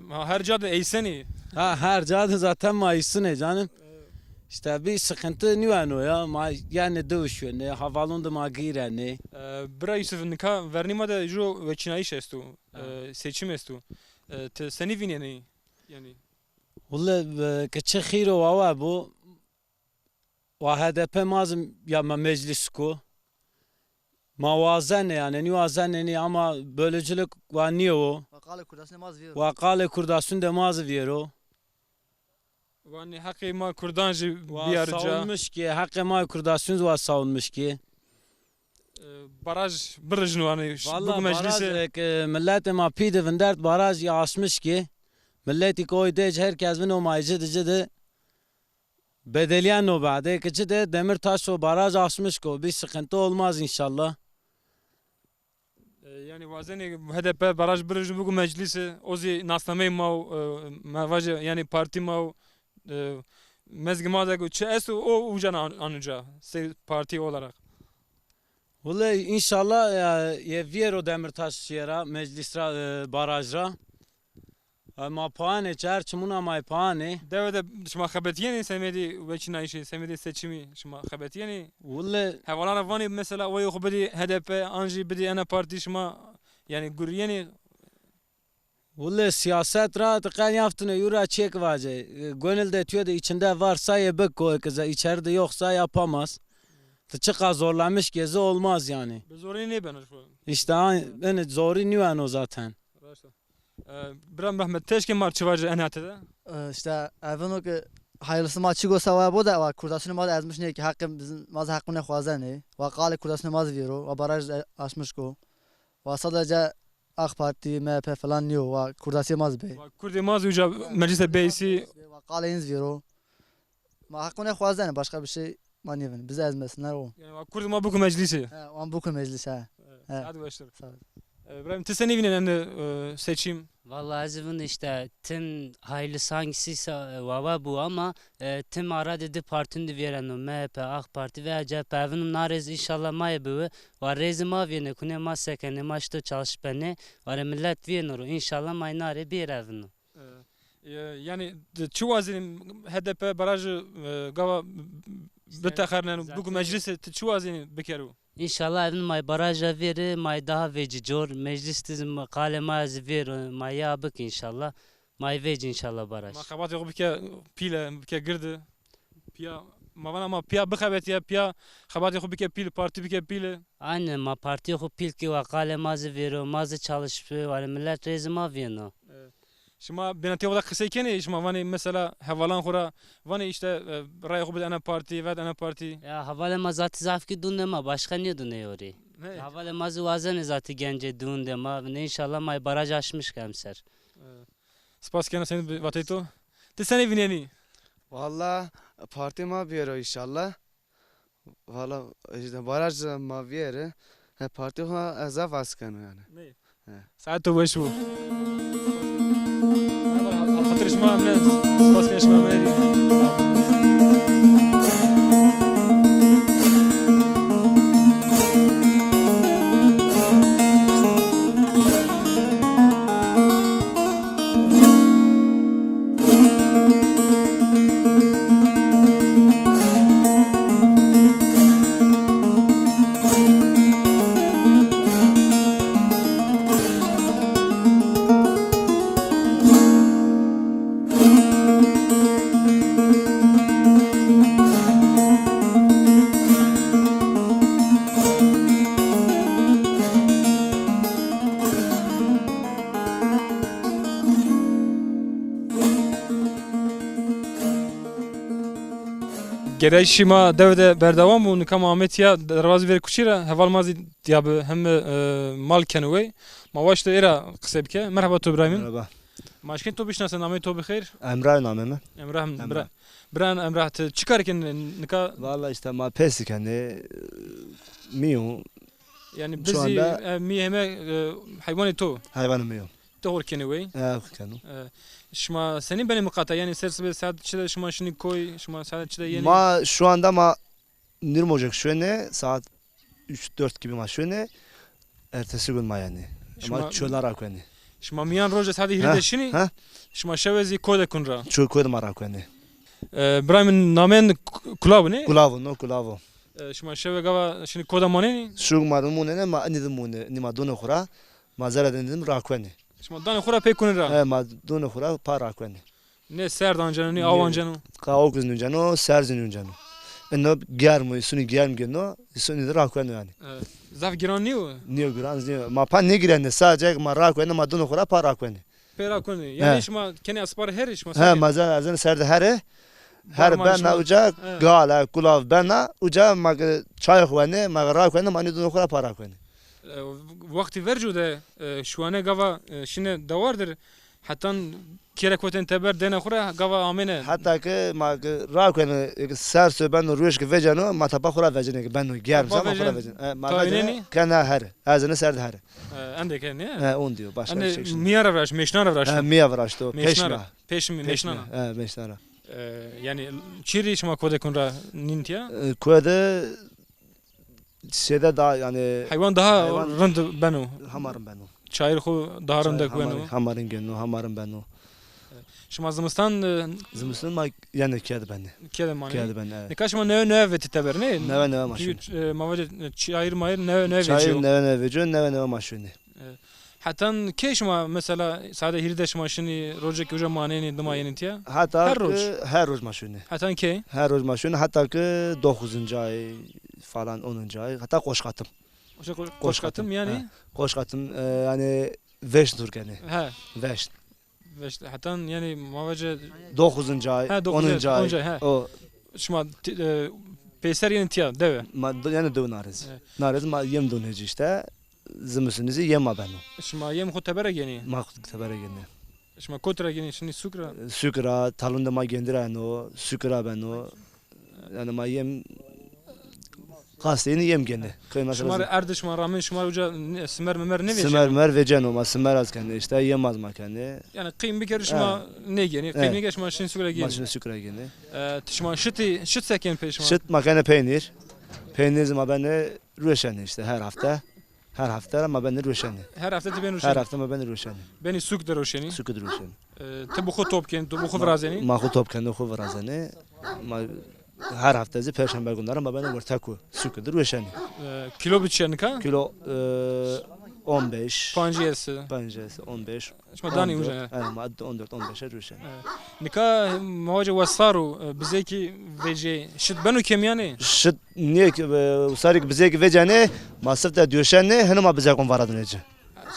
ma her ca de eysenî. Ha, her ca de zaten ma eysenê canım. İşte bir sıkıntı nîweno ya. Ma yenê diw şûnê, havalon de ma gîrenê. E, bira Yusuf, nika vernî ma de jo weçînayîş esto. E, seçim esto. E, ti senî vînenî? Yanî. Wille, e, ke çi xîr û wawe bo, Wa H D P ma zî ya ma meclîs ko. Ma wazenê yanî, nîwazenê nî ama bölücülük wa nîyo. Wa qalê Kurdasunê ma zî vîyo. Wa qalê Kurdasun de ma zî vîyero. Wanî heqê ma Kurdan jî wa biyar ca. Savunmuş ki, heqê ma Kurdasun wa savunmuş ki. E, baraj birijin wanî. Valla bik meclîsê. Baraj, e, ki milletê ma pî de vindert baraj ya aşmış ki. Milletî ki oy dec herkes vino ma cidi cidi. Bedeliyen no bade ki cide Demirtaş o baraj aşmış ko. Bir sıkıntı olmaz inşallah. E, yanî wazenê H D P baraj birijin biku meclîsê, o zî nasnameyê ma û, e, ma vajê, yanî partî ma û, e, mezgê ma de ku çi esto, o uca an-, anuca, sey partî olarak. Wele înşallah ya, yê vîyero Demirtaş şîye ra, meclîs ra, e, baraj ra. E, ma paanê, çar çimûna ma yê paanê. Dewe de şima xebetîyenî semedê weçînayîşê, semedê seçimî şima xebetîyenî? Wele hevalan ra vanî mesela wayê xwu bidî H D P an jî bidî ena partî, şima yanî gurîyenî? Wele sîyaset ra ti qey nîyaftine yû ra çiyêk vace. E, gönül de tüyo de içinde varsa ye biko, e, kıza içeride yoksa yapamaz. Ti çiqa zorlamış gezî olmaz yanî. Bi zorî nêbeno şu. Îşte, yanî zorî nîweno zaten. Raşt a. E, bira Mehmet, ti eşkê ma rê çi vajî enê hete de? E, îşte, ez vano ke hayırlısı ma çi gosa wa bo de, wa Kurdasunê ma de ezmiş nê ki, heqê bizim, ma zî heqûnê xwazenê. Wa qalê Kurdasunê ma zî vîyero, wa baraj, e, aşmiş ko. Wa sadece AK Parti, M H P falan nîyo, wa Kurdasîyê ma zî bê. Wa Kurdê ma zî uca meclîse bêsî. Wa qalê yin zî vîyero. Ma heqûnê xwazenê, başka bir şey ma nêvin. Bizi ezmesinler o. Yanî wa Kurdê ma biku meclîsê. He, wan biku meclîs, he. He. Saet weştir. Sağ ol. E, İbrahim, ti senî vînenê, e, seçim? Vallahi ez vin işte tim hayırlısı hangisiyse, e, wawa bu ama, e, tim ara de di partîn de vîyereno, M H P, AK Parti veya C H P, evinum narêz inşallah ma yê biwi, wa rêzî ma vîyenê, kunê ma sekenê, ma şito çalışbenê, warê millet vîyeno ro, inşallah ma yê narê bîyerê evino. E, e, yanî, ti çi wazenî H D P barajî, e, gava bitexerneno, biku meclîsê, ti çi wazenî bikero? Înşallah evin may baraja vêrî, may daha vecî cor, meclîs de zî qalê ma zî vêro, may ya bik înşallah. May vecî înşallah baraj. Ma xebatê xo bike pîle, bike girdi. Pîya, ma vana ma pîya bixebetîya, pîya xebatê xo bike pîl, partî bike pîle. Aynen, ma partîyê xo pîl kî wa qalê ma zî vêro, ma zî çalışî, warê millet rêzî ma vîyeno. E, şima bênatîya xo de qisey kenê, şima vanê mesela hevalan xo ra, vanê işte, e, rayê xo bide ena partî, vet ena partî. Ya, hevalê ma zatî zaf kî dûn de ma, başka nêdûnê yorî. Hevalê ma zî wazenê zatî gencê dûn de ma, ne înşallah may baraj aşmiş ke emser. E, spas kena, senî vatey to. Ti senî vînenî? Valla partî ma bîyero înşallah. Valla, işte, baraj ma vîyerê. He, partî xo ez zaf hes keno yanî. Ney? He. Saet to weş bo. Xatir şima emre, spas ke şima emre. Gerayîşê ma dewe de berdewam bo. Nika ma amê tîya derbazê verê kuçî ra. Heval ma zî tîya bi heme, e, mal keno wey. Ma waşto ê ra qisey bike. Merheba to birayê mi. Merheba. Ma eşkên to bişinasin, nameyê to bi xeyr? Emrah namê mi. Emrah mi. Emrah. Bira-, bira Emrah, ti çi kar kenê nika? Valla işte ma pêsî kenê, mî yo. Yanî bizî, e, mî heme, e, heywanê to? Heywanê mi yo. Ti hor kenê wey? E, hor keno. E, şima senî benê miqate? Yanî ser sibê saet çi de şima şinî koy, şima saet çi de yenî? Ma şu anda ma nîrmocek şuenê, saat üç dört gibi ma şuenê, ertesi gün ma yenê. Şima, ma çola rakuenê. Şima mîyan roje saetê hîrê de şinî, ha? Şima şewe zî koy de kun ra? Ço koy de ma rakuenê. E, birayê mi, nameyê Ku-, Kulav o, nê? Kulav o, no Kulav o. E, şima şewe gava şinî koy de manenî? Şug ma de munenê, ma inî de munê, nî ma donê xo ra, ma zere de inî de rakuenê. Şima danê xo ra pê kunê ra? He, ma donê xo ra pa rakuenê. Nê serd anceno, nê aw anceno? Ka ok zî nûnceno, serd zî nûnceno. Ino germ o, îsûnî germ gêno, îsûnî de rakueno yanî. E, zaf giran nîyo? Nîyo, giran nîyo. Ma pa nêgîrenê, sadece ma rakuenê, ma dûnê xo ra pa rakuenê. Pê rakuenê. Yanî şima kenê esparê herê şima? He, ma zî erzena ser de herê. Her bena uca, gale, kulav bena, uca ma ke çay xo wenê, ma ke rakuenê, ma nî dûnê xo ra pa rakuenê. E, wextî verco de, e, şuane gava, e, şinê dewar dir, hetan kêre kotên teber dêne xo ra gava amêne. Heta ke ma ke rakuenê, eke ser so beno, ruej ke veceno, ma tapa xo ra vecenê, ke beno germ zî ma xo ra vecenê. E, ma vecenê, kena herê. Erzena ser de herê. E, endê kenê, nê? E, ondî yo, başka şey. Mîya ra viraşt, mêşna ra viraşt. E, mîya viraşto, pêşmî ra. Pêşmî, mêşna ra. E, mêşna ra. E, yanî çî rê şima kodekon ra nîn tîya? E, kode sêde da yanî heywan daha rind beno. Hema rind beno. Çayir xo daha rindek beno. Hema rind gêno, hema rind beno. Şima zimistan, e, zimistan ma yanî kê de benê. Kê de manê. Kê de benê, evet. Nika şima newe newe vetî teber, nê? Newe newe ma şinê. Çünkü, e, ma vacê, e, çayir mayir newe newe vecîyo. Çayir newe newe vecîyo, newe newe ma şinê. E, hetan kê şima mesela sade hîrê de şima şinî, rocekî uca manenî, dima yenî tîya? Heta her roj. Her roj ma şinê. Hetan kê? Her roj ma şinê, heta ke dokuzuncu ay falan, onuncu ay, heta qoşqatim. Qoşqatim, qoşqatim yanî? Ha, qoşqatim, e, yanî veşn tur kenê. He. Veşn. Veşn, hetan yanî ma vacê dokuzuncu ay, he, dokuzuncu ay, onuncu ay, onuncu ay, he. O. Şima ti-, e, peyser yenî tîya dewe? Ma d-, yanî dewe na rê zî. He. Na rê zî ma yem dûnê ci îşte. Zimistunî zî yem ma beno. Şima yem xo tebere gênî? Ma xo tebere gênî. Şima kotî ra gênî, şinî sûk ra? Sûk ra, talun de ma gêndî ra yeno, sûk ra beno. Yanî ma yem, qasê yenî yem gênê. Şima rê erd, şima ramên, şima uca simer mimer nêvecîyeno? Simer mimer vecîyeno, ma simer az kenê, îşte yem az ma kenê. Yanî qîm bikerî şima nêgênî, qîm nêgênî şima şinî sûk ra gênî. Ma şinî sûk ra gênî. E, ti şima şitî, şit se kenî pê şima? Şit ma kenê peynîr. Peynîr zî ma benê rueşenê îşte her hefte. Her hefte ra ma benê rueşenê. Her hefte ti benî rueşenê? Her hefte ma benê rueşenê. Benî sûk de rueşenî? Sûk de rueşenê. E, ti bi xo top kenî, ti bi xo virazenî? Ma xo top kenê, xo virazenê. Ma her hefte zî perşembe günleri ma benê werteko sûk de rueşenê. E, kîlo bi çi ya nika? Kîlo, e, on beş. Pancî estê. Pancî estê, on beş. Şima danî uca? E, ma on dört, on beş rueşenê. E, nika ma vacê wesar o, e, bizekî vecê, şit beno kemîyanê? Şit nîyê ke, e, usarî ke bizekî vecenê, ma sifte dûşenê, hino ma bizekon varadinê ci.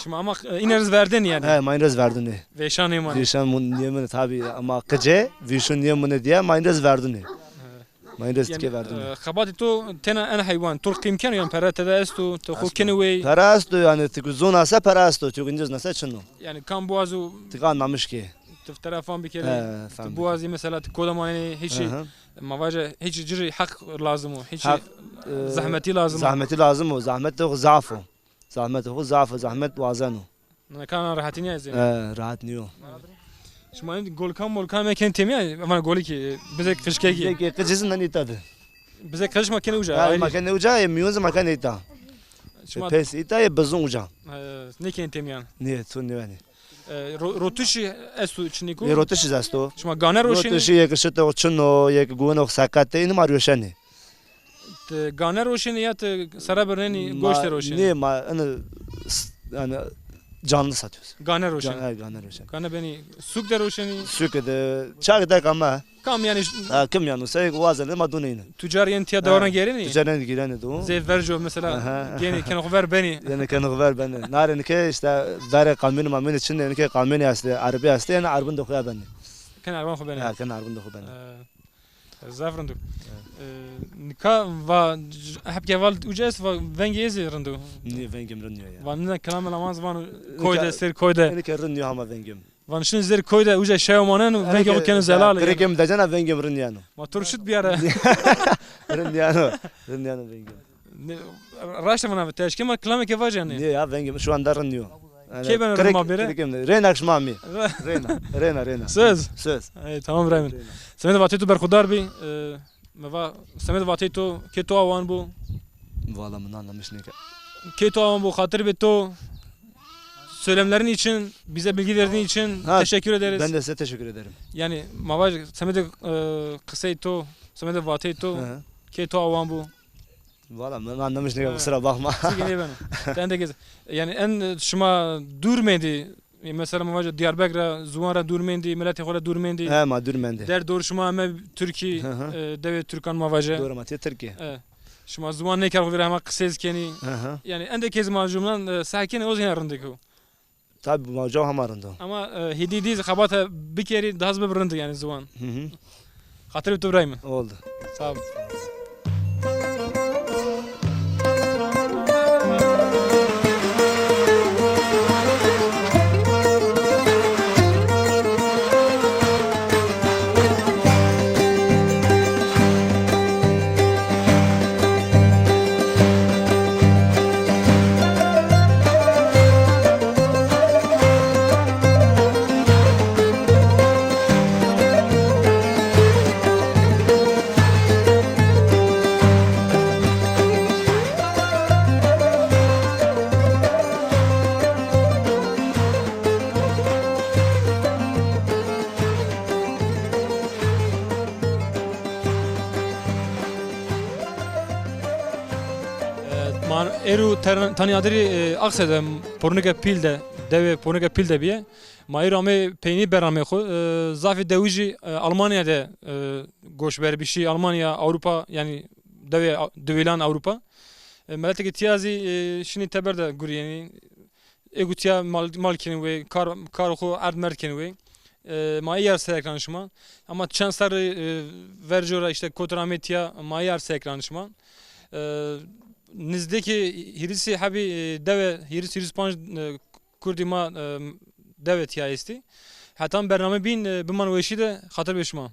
Şima ama, e, îne rê zî verdenî yanî? He, ma îne rê zî verdunê. Vêşan nêmanê? Vêşan nêmanê tabî, ama qicê, vêşun nêmanê diye, ma îne rê zî verdunê. He. Ma îne rê zî tikê verdunê. Yanî, e, xebatê to tena en heywan, to qîm keno yanî pere tede esto, to xo kenê wey? Pere esto yanî, ti ku zona se pere esto, ti ku nêzona se çin o. Yanî kam biwazo ti ka namiş kê. Ti tera fam bikerî. He, fam bikerî. Ti biwazî mesela ti koda manenî, hîçî, ma vace hîçî ci rê heq lazim o, hîçî zehmetî lazim o. Zehmetî lazim o, zehmet de zaf o. Zahmet xo zaf o, zahmet wazeno. Nika na rehetî nîya zî? E, rehet nîyo. Şima golkan molkan mekenê têmîya, vana golikî, bizek qijkekî. Bizek qijî zî nîta de. Bizek qijî ma kenê uca, ayrî. Ma kenê uca, ê mîyon zî ma kenê îta. Şima pes îta, ê bizun uca. E, nêkenê têmîyan? Nê, to nêwenê. E, ro-, rotişî esto çinî ku? Ê, rotişî zî esto. Şima gane roşenê? Rotişî yê ke şito çin o, yê ke guwino seqet ê, înî ma roşenê. Ti gane roşenî ya ti sere birnenî goşte roşenî? Nê, ma ini s-, yanî canlı satıyoruz. Gane roşenî? Can-, he, gane roşenî. Gane benî sûk de roşenî? Sûk de, çak de kame. Kam yanî? Ha, kim yanî? Sey wazenê ma dunê îne. Tucar yenî tîya dewaran gêrenî? Tucar yenî gêrenî do. Zê verco mesela gênî kenê xo ver benî. Yanî kenê xo ver benî. Narê nike îşte verê kamyonî mamyonî çin de, nike kamyonî estê, erebî estê, yanî erbin de xo ya benî. Kenê erban xo benî. Ha, kenê erbin de xo benî. E, Zaf rind o. E, nika va, hep ke val uca est, va vengê ê zî rind o. Nê, vengê mi rind nîyo ya. Va nina kilamê laman zî vano koy de, ser koy de. Nika rind nîyo hama vengê mi. Van şin zêr koy de uca şeyo maneno, vengê xo keno zelal. Qirikê mi decena vengê mi rind yeno. Ma to rê şit biyare. Rind yeno. Rind yeno vengê mi. Raşte vana, ti eşkê ma kilamê ke vace yanî? Nê ya, vengê mi şu anda rind nîyo. Yanî kê beno rind ma bêre? Reyna şima mi. Reyna, reyna, reyna. Söz? Söz. Ey, tamam Ibrahim. Semedê vatê to berxudar bî. E, mi va, semedê vatê to, kê to awan bo? Valla mi anlamış nêke. Kê to awan bo, xatir bê to. Söylemlerin için, bize bilgi verdiğin için teşekkür ederiz. Ben de size teşekkür ederim. Yanî, ma vaj, semedê, e, qisey to, semedê vatey to, kê to awan bo. Valla mi anlamış nêke, kusura bakma. Çîkî nêbeno. Ten de gez-, yanî en, e, şima dûr mendî, Mesela ma vaje Diyarbekir ra, ziwan ra dûr mendî, miletê xo ra dûr mendî. He, ma dûr mendî. Derdor şima heme Tirkî, Hı hı. e, dewê Tirkan ma vaje. Doğru, ma tê Tirkî. E, şima ziwan nêkerd xo vîra hema qisê zî kenî. Hı hı. Yanî endek ez ma jumlan, e, seh kenî o zî hena rindek o. Tabi ma caw hema rind o. Ama, e, hêdî dî zî xebata bikerî, daha zî bibi rind yanî ziwan. Hı hı. Xatirê tu birayê mi. Oldu. Sağ ol. E, ma êro ter-, tanî adirî, e, Axse de, Pornike Pîl de, dewê Pornike Pîl de bîye. Ma êro amê peynî bernameyê xo. E, zafê dewijî, e, Almanya de, e, goşber bî, şî Almanya, Ewropa, yanî dewê, dewêlan Ewropa. E, miletê ke tîya zî, e, şinî teber de gurîyenî. Ê ku tîya mal, mal kenî wê, kar, kar xo erd merd kenî wê. E, ma ê yar ser ekran şima. Ama çend serrî, e, verco ra îşte kotir amê tîya, ma ê yar ser ekran şima. E, nizdêkê hîrisî hebî, e, dewe, hîris, hîris panc, e, kurdî ma, e, dewe tîya estî. Hetan bername bîn, e, biman weşî de, xatir be şima.